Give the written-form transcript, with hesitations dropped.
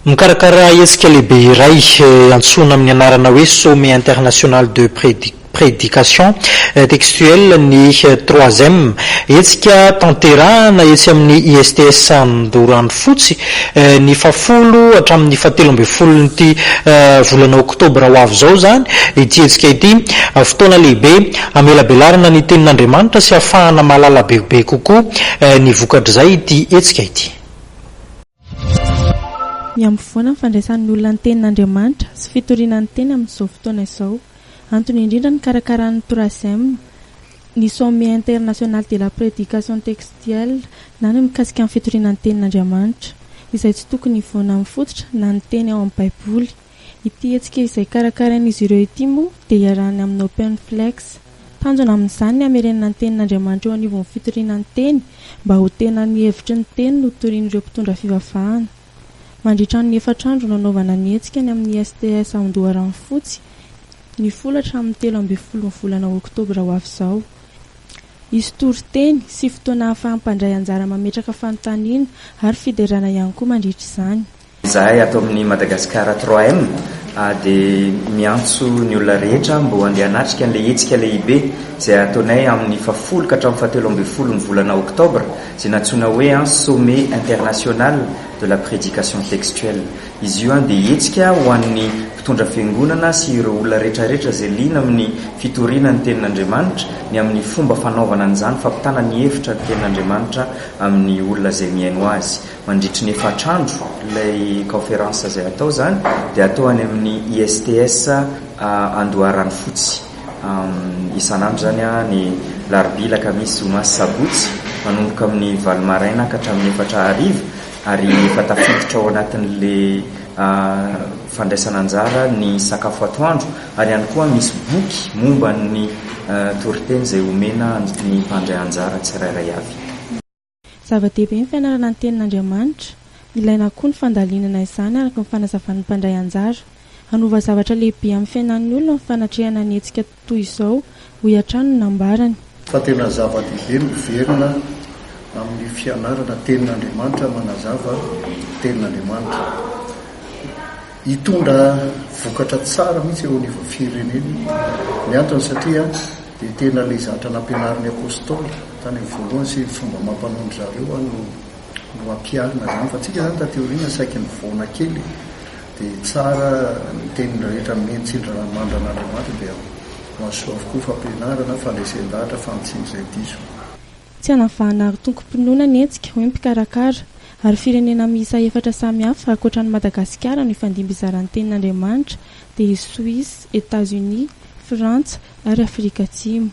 Mikarakara hetsika lehibe iray antsoina amin'ny anarana hoe Sommet International de Prédication Textuelle ny Troisième. Hetsika tanterahana etsy amin'ny ISTS Andorandofotsy ny fahafolo hatramin'ny fahatelo ambin'ny folon'ity volana oktobra ho avy izao izany ity hetsika ity. Fotoana lehibe hamelabelarana ny tenin'Andriamanitra sy hahafahana mahalala bebe kokoa ny vokatr'izay ity hetsika ity. Mihambo-foana ny fandraisan'ny olona ny Tenin'Andriamanitra sy fitoriana ny Teny amin'izao fotoana izao. Antony indrindra nikarakaran'ny Troisième ny Sommet International de la Prédication Textuelle na ny mikasika ny fitoriana ny Tenin'Andriamanitra, izay tsy tokony hivoana amin'ny fototra na ny teny ao amin'ny Baiboly. Ity hetsika izay karakarain'izy ireo ity moa dia iarahany amin'ny Open Flex. Tanjona amin'izany ny hamerenana ny Tenin'Andriamanitra eo anivon'ny fitoriana ny Teny mba ho tena ny hevitry ny Teny no torian'ireo mpitondra fivavahana. Mandritra ny efatra andro no hanaovana ny hetsika any amin'ny STS Andoharanofotsy, ny folo hatramin'ny 13 ny volana oktobra ho avy izao. Hisy toriteny sy fotoana ahafahan'ny mpandray anjara mametraka fanontaniana ary fiderana ihany koa mandritra izany. Izahay ato amin'ny Madagascar trois M dia miantso ny olona rehetra mbo handeha hanatrika an'ilay hetsika lehibe izay hataonay amin'ny fahafolo ka hatramin'ny fahatelo ambin'ny folo ny volana oktobra izay nantsoina hoe Sommet International de la Prédication Textuelle. Izy io dia hetsika ho an'ny mpitondra fiangonana sy ireo olona rehetrarehetra izay liana amin'ny fitoriana ny tenin'Andriamanitra, ny amin'ny fomba fanaovana an'izany, fampitana ny hevitra ny tenin'Andriamanitra amin'ny olona izay mihaino azy. Mandritry ny efatr'andro ilay kaoferansa izay atao izany dia atao any amin'ny ISTS Andoharanofotsy. Isan'andro izany ny larobia, lakamisy, zoma sy sabotsy manomboka amin'ny valo maraina ka hatramin'ny efatra hariva ary efa tafiditra ao anatin'ilay fandraisana anjara ny sakafo atoandro ary ihany koa misy boky momba ny toriteny izay omena ny mpandray anjara tsirairay avy. Zava-dehibe ny fianarana ny Tenin'Andriamanitra. Ilaina koa ny fandalinana izany araka ny fanazavan'ny mpandray anjara. Hanova zavatra lehibe amin'ny fiainan'ny olona ny fanatrehana ny hetsika toy izao, hoy hatrany ny nambarany. Fa tena zava-dehibe ny miverina amin'ny fianarana Tenin'Andriamanitra manazava Tenin'Andriamanitra. Hitondra vokatra tsara mihitsy eo anivon'ny firenena io. Ny antony satria dia tena ilay zavatra nampianarin'ny Apostoly tany amin'ny voalohany sy ny fomba amam-panaon-dry zareo no no ampiharina izany. Fa antsika izany taty aoriana saiky nivaona kely dia tsara ny teny rehetra nomeny tsindrimandry an'Andriamanitra dia mahasoa avokoa fampianarana, fandresen-dahatra, fanitsiana izay diso. Tsy hanavahana ary-tonkom-pinoana ny hetsika, hoy ny mpikarakara, ary firenena miisa efatra samy hafa ankoatra an'i Madagasikara no hifandimby hizara ny tenin'Andriamanitra dia i Suisse, Etats-Unis, Frantsa ary Afrika Atsimo.